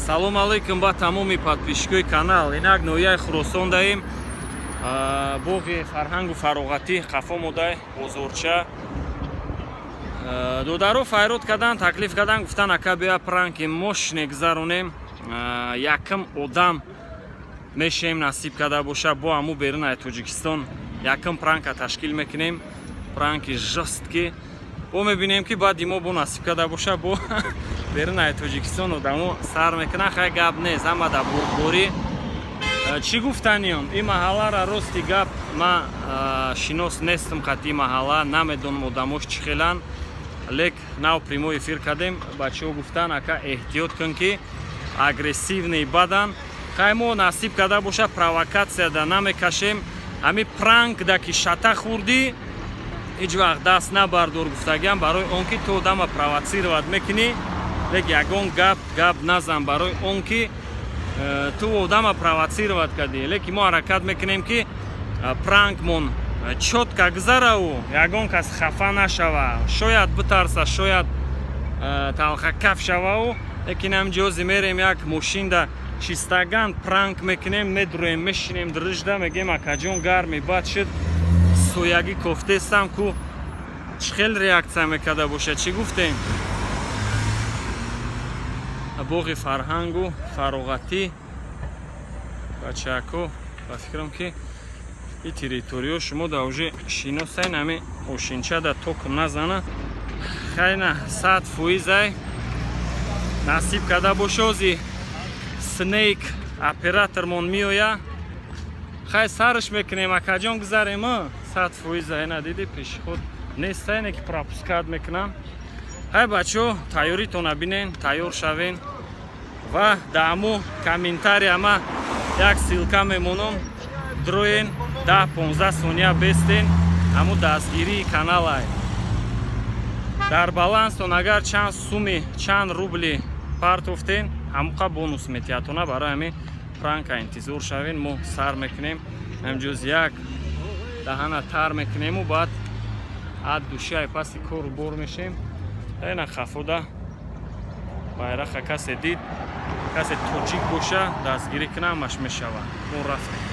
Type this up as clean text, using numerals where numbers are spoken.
Салом алейкум ба тамоми подписчикои канал. Инак, ноҳияи Хуросон даем, боғи фарҳангу фароғатӣ қафо модай, бозорча. Додаро файрод кардан, таклиф кардан, гуфтан: «Ака, бия, пранки мощный гузаронем, якм одам мешем, насиб карда боша, бо ҳаму берунаи Тоҷикистон якм пранка ташкил мекунем, пранки жёсткий». Бо мебинем, ки баъди мо бо насиб карда боша, бо берунаи Тоҷикистон одамо сар мекунан. Хай, гап нест, ҳама дар бурдборӣ. Чӣ гуфтаниём? Ин маҳаллара, рости гап, ма шинос нестам қати маҳалла, намедонам одамош чӣ хеланд, лек нав прямой эфир кардем, бачаҳо гуфтан: «Ака, эҳтиёт кун, ки агрессивный бадан». Хай, мо, насиб карда боша, провокатсияда намекашем. Ҳами пранк да ки шата хӯрдӣ, ҳеҷ вақт даст набардор, гуфтагиам, барои он ки ту одама провоцировать мекунӣ, лек ягон гап назан, барои он ки ту одама провоцировать кардӣ. Леки мо ҳаракат мекунем, ки пранкмон чётко гузараву ягон кас хафа нашава, шояд битарса, шояд талхакаф шавау. Лекин ҳамҷози мерем, як мошинда чистаган пранк мекунем, медроем, мешинем дрижда, мегем: «Акаҷон, гарми бад шуд, соягӣ кофтестам ку». Чӣ хел реаксия мекарда бошад? Чӣ гуфтем? Боғи фарҳангу фароғатӣ, бачако, ба фикрам, ки и территориё шумо да уже шиносайн. Ҳами ошинча да токм назана. Хайна, 100%-ай, насиб карда бошози снейк оператормон меоя. Хай, сарш мекунем, акаҷон, гузарем. 100%-ай, на диди, пешход нестайне, ки пропускать мекунам. Ҳай, бачаҳо, тайёритона бинен, тайёр шавен ва даъму комментария ма як ссылка мемонам, дроен, 10-15 сония бестен, ҳаму дастгирии каналай. Дар баланстон агар чанд суми, чанд рубли партофтен, ҳамуқа бонус метиҳатона. Барои ҳамин пранка интизор шавен, мо сар мекунем. Ҳамҷоз як даҳана тар мекунему баъд ад душаи паси кору бор мешем. Ина, хафода байраха касе дид, касе тоҷик боша, дастгирӣ кунам, ҳамаш мешавад. Мо рафтем.